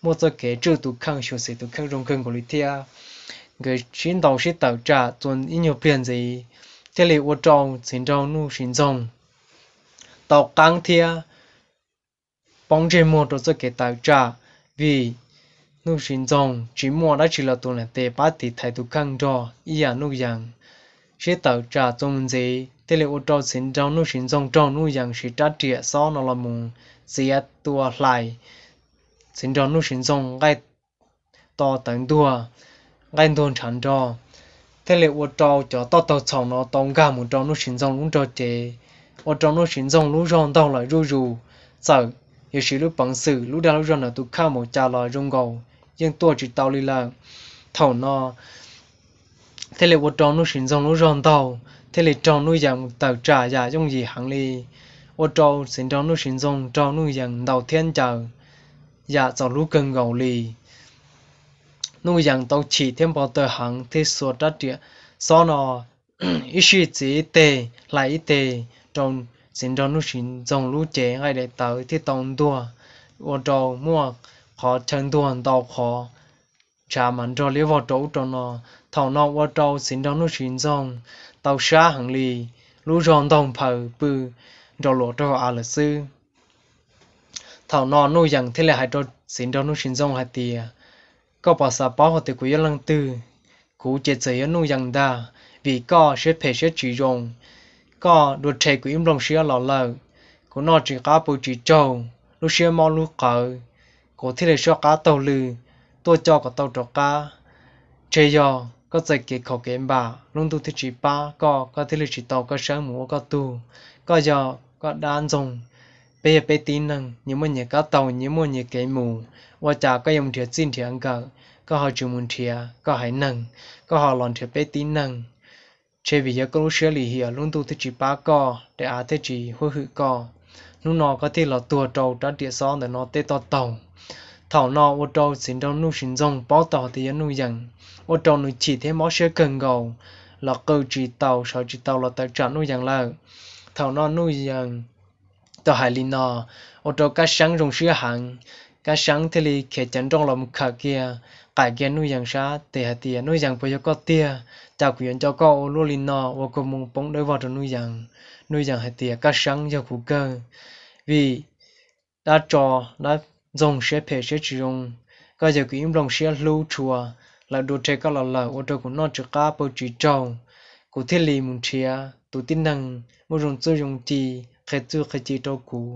muaj txoj kev tswj tus kheej xyuam xim tus kheej zoo kawg nkaus li thiab. Nkawd sib ntaus sib tawm tsam txuas ib nyuag pliag ntxiv thiaj li ua rau txiv nraug Nuj Siv Ntxoog tau qaab thiab poob ntsej muag rau txoj kev tawm tsam, vim Nuj Siv Ntxoog tsis muaj dab tsi los tuav tes pab tiv thaiv tus kheej nrog ib yam Nuj Yees. Sib tawm tsam txuas mus ntxiv thiaj li ua rau txiv nraug Nuj Siv Ntxoog raug Nuj Yees siv rab riam xob no los mus txiav tua hlais txiv nraug Nuj Siv Ntxoog nqaij to tawv ntuag, nqaij ntuag ntshav nrog, thiaj li ua rau cov toj taug txhaum no tau nkag mus rau Nuj Siv Ntxoog lub nrog cev, ua rau Nuj Siv Ntxoog lub zog ntaug lawm zuj zus. Txawm yuav siv lub peev xwm lub dag lub zog ntawm tus kheej mus cas los zoo nkaus yeej tuaj tsis tau li lawm. Thaum no thiaj li ua rau Nuj Siv Ntxoog lub zog ntaug thiaj li raug Nuj Yees tawm tsam yam yooj yim heev li, ua rau txiv nraug Nuj Siv Ntxoog raug Nuj Yees ntaus thiab ncaws yam txaus hlub kawg nkaus li. Nuj Yees tau chim thiab npau taws heev thiaj xuas rab riam xob no ib sij txiav ib teg hlais ib teg rau txiv nraug Nuj Siv Ntxoog lub cev nqaij daim tawv thiaj tau ntuag, ua rau muaj qhov chaw ntuag ntau qhov, ntshav mas nrog liab vog rau ub rau no. Thaum no ua rau txiv nraug Nuj Siv Ntxoog tau sab heev li, lub zog ntaug nphaws pw nrov luam rau av lawm xwb. Thaum no Nuj Yees thiaj li hais rau txiv nraug Nuj Siv Ntxoog hais tias, Koj puas xav paub hais tias kuv yog leej twg? Kuv ces txawm yog Nuj Yees ntag, vim koj siab phem siab tsis zoo, koj dua rhe kuv ib nplooj siab los lawm. Kuv noj tsis qab pw tsis tsaug, lub siab mob lub qawv, kuv thiaj li soj qab taug lw tuaj coj kom tau rov qab. Ntshe yog koj txoj kev khaum kev npam lub ntuj thiaj tsis pab koj, koj thiaj li tsis tau Kab Seeb mus ua koj tug. Koj yog koj dab ntxoog, peb yog peb tib neeg, nyias muaj nyias kab taug, nyias muaj nyias kev mus. Ua cas koj yuav mus nrhiav txij nrhiav nkawm, koj ho tsis mus nrhiav koj haiv neeg, koj ho los nrhiav peb tib neeg? Ntshe vim yog koj lub siab lim hiam lub ntuj thiaj tsis pab koj, daim av thiaj tsis hwj hwm koj. Hnub no koj thiaj los tuag rau rab riam xob ntawm no tej toj taug. Thaum no ua rau txiv nraug Nuj Siv Ntxoog paub tau hais tias yog Nuj Yees, ua rau nws chim thiab mob siab kawg nkaus, los qw tsis tau sawv tsis tau los tawm tsam Nuj Yees lawm. Thaum no Nuj Yees tau hais li no, ua rau Kab Seeb zoo siab heev. Kab Seeb thiaj li khiav cov nrooj los mus khawm kiag, qaim kiag Nuj Yees sab tes hais tias, Nuj Yees, puas yog koj tiag? Cas kuv yuav nco koj ua luaj li no, ua kua muag poob dawb vog rau Nuj Yees. Nuj Yees hais tias, Kab Seeb, yog kuv kawg, vim dab tso, dab ntxoog siab phem siab tsis zoo, koj yog kuv ib nplooj siab hlub tshua, lawv dua rhe koj los lawm ua rau kuv noj tsis qab pw tsis tsaug, kuv thiaj li mus nrhiav tus tib neeg muaj zoo txuj zoo ci, qhia txuj qhia ci rau kuv.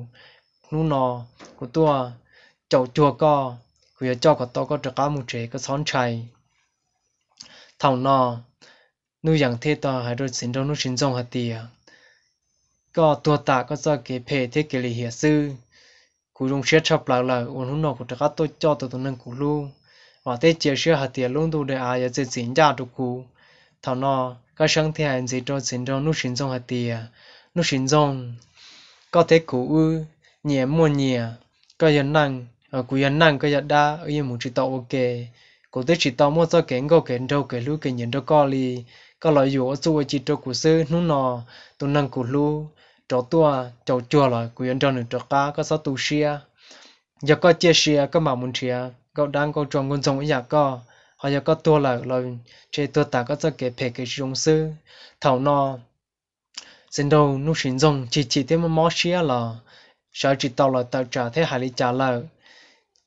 Hnub no kuv tuaj caum cuag koj, kuv yuav coj kom tau koj rov qab mus tsev, koj txhob ntshai. Thaum no Nuj Yees thiaj tau hais rau txiv nraug Nuj Siv Ntxoog hais tias, Koj tuag tam koj txoj kev phem thiab kev lim hiam xwb. Kuv zoo siab tshaj plaws lawm uas hnub no kuv rov qab tuaj coj tau tus neeg kuv hlub. Vam thiab cia siab hais tias lub ntuj daim av yuav txiav txim ncaj rau kuv. Thaum no Kab Seeb thiaj hais ntxiv rau txiv nraug Nuj Siv Ntxoog hais tias, Nuj Siv Ntxoog, koj thiab kuv wb nyias muaj nyias, koj yog neeg, Kuv yog neeg, koj yog dab, wb yeej mus tsis tau ua ke. Kuv twb tsis tau muaj txoj kev nkauj kev nraug kev hlub kev nyiam nrog koj li. Koj los yuam ua txuj ua ci rau kuv xwb. Hnub no tus neeg kuv hlub rov tuaj caum cuag los kuv yuav nrog nws rov qab, koj txhob tu siab. Yog koj ciaj sia koj mam mus nrhiav nkauj dab nkauj tsov nkauj ntxoog ib yam koj, ho yog koj tuag lawm los ntshe tuag tas koj txoj kev phem kev tsis zoo xwb. Thaum no Txiv Nraug Nuj Sis Ntxoog chim chim thiab mob mob siab los sawv tsis tau los tawm tsam thiab hais li cas lawm.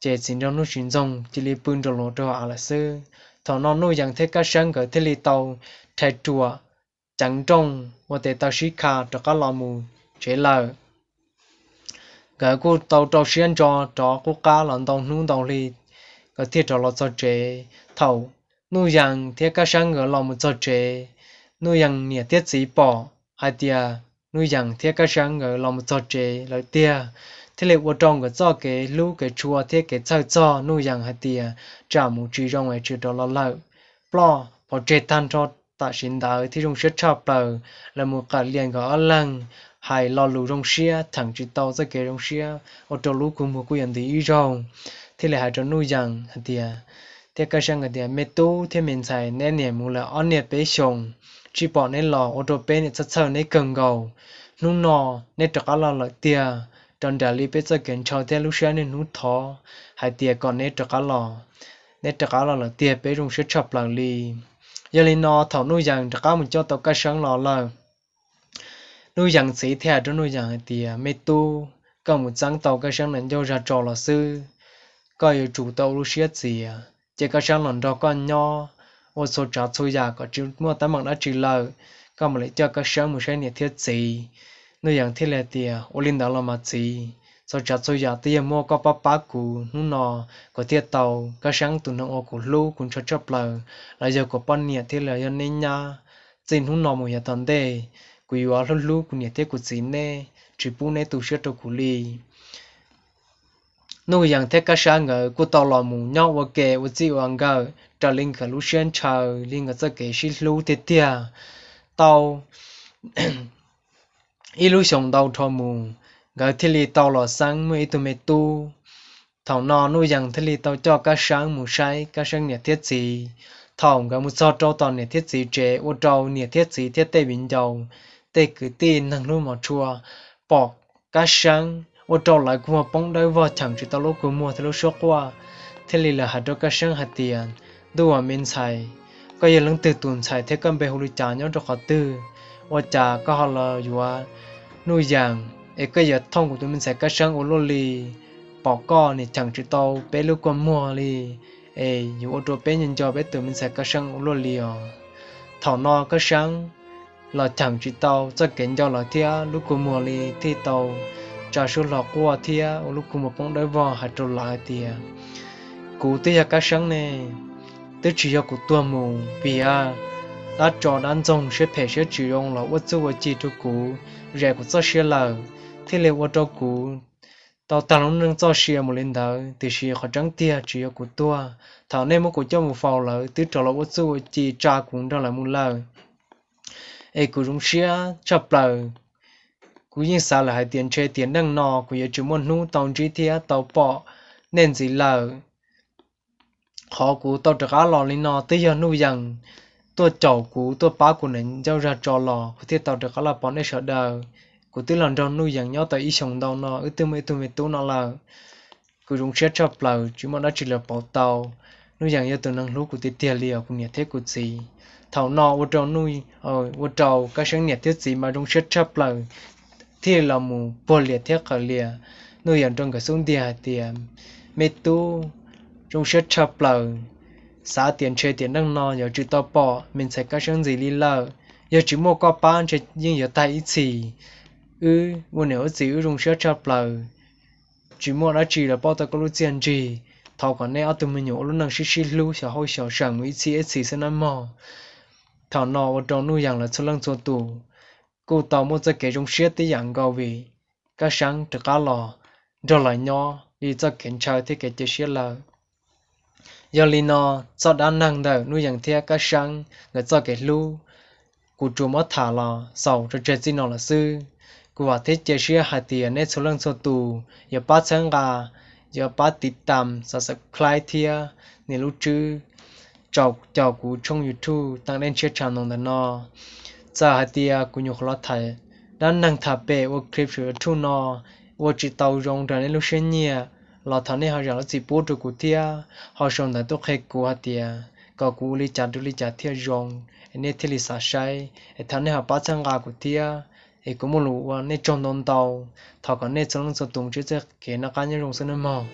Ces Txiv Nraug Nuj Sis Ntxoog cia li pw nrog luag rau av lawm xwb. Thaum no Nuj Yees thiab Kab Seeb nkawd thiaj li tau rhais ruam ceev nrooj ua tes taw sib kha rov qab los mus tsev lawm. Nkawd kuj tau rau siab ntso rov qub qab los ntau hnub ntau hli, nkawd thiaj rov los txog tsev. Thaum Nuj Yees thiab Kab Seeb nkawd los mus txog tsev, Nuj Yees niam thiab txiv pom hais tias Nuj Yees thiab Kab Seeb nkawd los mus txog tsev lawm tiag, thiaj li ua rau nkawd txoj kev hlub kev tshua thiab kev txhawj txog Nuj Yees hais tias tsam mus tsis zoo es tsis rov los lawm. Ploj pov tseg tag nrho tam sim ntawd thiab zoo siab tshaj plaws, lawv mus qawm lias nkawd ob leeg, hais lo lus zoo siab theem tsis tau txoj kev zoo siab ua rau lub kua muag kuj yuav nti ib zaug. Thiaj li hais rau Nuj Yees hais tias, thiab Kab Seeb hais tias, me tub thiab me ntxhais, neb niam mus lawm ob niaj peb xyoos, tsis pom neb los ua rau peb niam txhawj txhawj neb kawg nkaus. Hnub no neb rov qab los lawm tiag, rau nram li peb txoj kev ntshaw thiab lub siab niaj hnub thov hais tias kom neb rov qab los, neb rov qab los lawm tiag peb zoo siab tshaj plaws li. Yog li no thaum Nuj Yees rov qab mus coj tau Kab Seeb los lawm, Nuj Yees txiv thiaj hais rau Nuj Yees hais tias, me tub, koj mus txeeb tau Kab Seeb niam ncauj zag tso los xwb, koj yuav tsum tau ua lub siab txias, cia Kab Seeb los nrog koj nyob, ua txhua tsav txhua yam kom tsis muaj teeb meem dab tsi lawm, koj mam li coj Kab Seeb mus saib niam thiab txiv. Nuj Yees thiaj li hais tias, ua li ntawd los mas txiv, txhua tsav txhua yam twb yog muaj koj pab pab kuv, hnub no kuv thiaj tau Kab Seeb tus neeg uas kuv hlub kuv ntshaw tshaj plaws los yog kuv poj niam thiab los yog neb nyab. Txij hnub no mus yav tom ntej, kuv yuav hlub hlub kuv niam thiab kuv txiv neb, tsis pub neb tu siab rau kuv li. Nuj Yees thiab Kab Seeb nkawd kuj tau los mus nyob ua ke ua txij ua nkawm raws li nkawd lub siab ntshaw li nkawd txoj kev sib hlub tiag tiag. Tau ib lub xyoos ntau dhau mus, nkawd thiaj li tau los xeeb muaj ib tug me tub. Thaum no Nuj Yees thiaj li tau coj Kab Seeb mus saib Kab Seeb niam thiab txiv. Thaum nkawd mus txog rau tom niam thiab txiv tsev, ua rau niam thiab txiv thiab tej viv ncaus, tej kwv tij neeg hlub mos tshua pom Kab Seeb, ua rau lawv kua muag poob dawb vog cheem tsis tau lub kua muag thiab lub suab quaj, thiaj li lawv hais rau Kab Seeb hais tias, ntuj aw me ntxhais, koj yog leej twg tus ntxhais thiab koj npe hu li cas nyob rau qhov twg, ua cas koj ho los yuav Nuj Yees, es koj yuav thooj kuv tus me ntxhais Kab Seeb ua luaj li? Pom koj niam cheem tsis tau peb lub kua muag li, es yuav ua rau peb nco nco peb tus me ntxhais Kab Seeb ua luaj li os. Thaum no Kab Seeb los cheem tsis tau txoj kev nco lawv thiab lub kua muag li, thiaj tau tsa suab hlo quaj thiab ua lub kua muag poob dawb vog hais rau lawv hais tias, kuv twb yog Kab Seeb ne, twb tsis yog kuv tuag mus vim dab tso dab ntxoog siab phem siab tsis zoo los ua txuj ua ci rau kuv, zais kuv txoj sia lawm, thiaj li ua rau kuv tau tag lub neej txoj sia mus li ntawd, tiam sis qhov tseeb tiag tsis yog kuv tuag. Thaum nej muab kuv coj mus faus lawv twb rov los ua txuj ua ci tsa kuv nrog lawv mus lawm. Es kuv zoo siab tshaj plaws, kuv yeej xav lawm hais tias ntshe tiam neej no kuv yuav tsis muaj hnub tau ntsib thiab tau pom nej ntxiv lawm. Qhov kuv tau rov qab los li no twb yog Nuj Yees tuaj caum kuv tuaj pab kuv niam ncauj zag tso los kuv thiaj tau rov qab los pom nej sawv daws. Kuv twb los nrog Nuj Yees nyob tau ib xyoos ntau no, wb twb muaj ib tug me tub no lawm. Kuv zoo siab tshaj plaws tsis muaj dab tsi lawv pauv tau. Nuj Yees yog tus neeg hlub kuv tiag tiag li os kuv niam thiab kuv txiv. Thaum no ua rau, ua rau Kab Seeb niam thiab txiv mas zoo siab tshaj plaws, thiaj los mus puag lias thiab qawm lias. Nuj Yees rau nkawd xub ntiag hais tias, me tub, zoo siab tshaj plaws, xav tias ntshe tiam neej no yuav tsis tau pom me ntxhais Kab Seeb ntxiv li lawm. Yog tsis muaj koj pab ntshe yeej yuav tag ib txhis. Wb ua niam ua txiv wb zoo siab tshaj plaws, tsis muaj dab tsi los pauj tau koj lub txiaj ntsig. Thov kom nej ob tug me nyuam ua lub neej sib sib hlub xyov hauj xyov seem mus ib txhis ib txhis xwb nawb mog. Thaum no ua rau Nuj Yees lawv txhua leej txhua tus kuj tau muaj txoj kev zoo siab tib yam nkaus vim Kab Seeb rov qab los nrog lawv nyob li txoj kev ntshaw thiab kev cia siab lawm. Yog li no, txoj dab neeg ntawm Nuj Yees thiab Kab Seeb nkawd txoj kev hlub, kuv tsuas muab tham los xaus tso tseg txij no lawm xwb. Kuv vam thiab cia siab hais tias nej txhua leej txhua tus yuav pab txhawb nqa yuav pab tiv tam, subscribe thiab nias lub tswb rau kuv tshooj YouTube Teej Dej Ntshiab channel ntawm no. Txawm hais tias kuv nyuam qhuav los tham dab neeg tham pem ua clip saum YouTube no ua tsis tau zoo raws nej lub siab nyiam los thov nej ho zam lub txim pub rau kuv thiab ho sau ntawv tuaj qhia kuv hais tias kom kuv ua li cas rau li cas thiaj zoo, es nej thiaj li xav saib es thov nej ho pab txhawb nqa kuv thiab. Es kuv muaj lus ua nej tsaug ntau ntau. Thov kom nej txhua leej txhua tus ntsib txoj kev noj qab nyob zoo xwb nawb mog.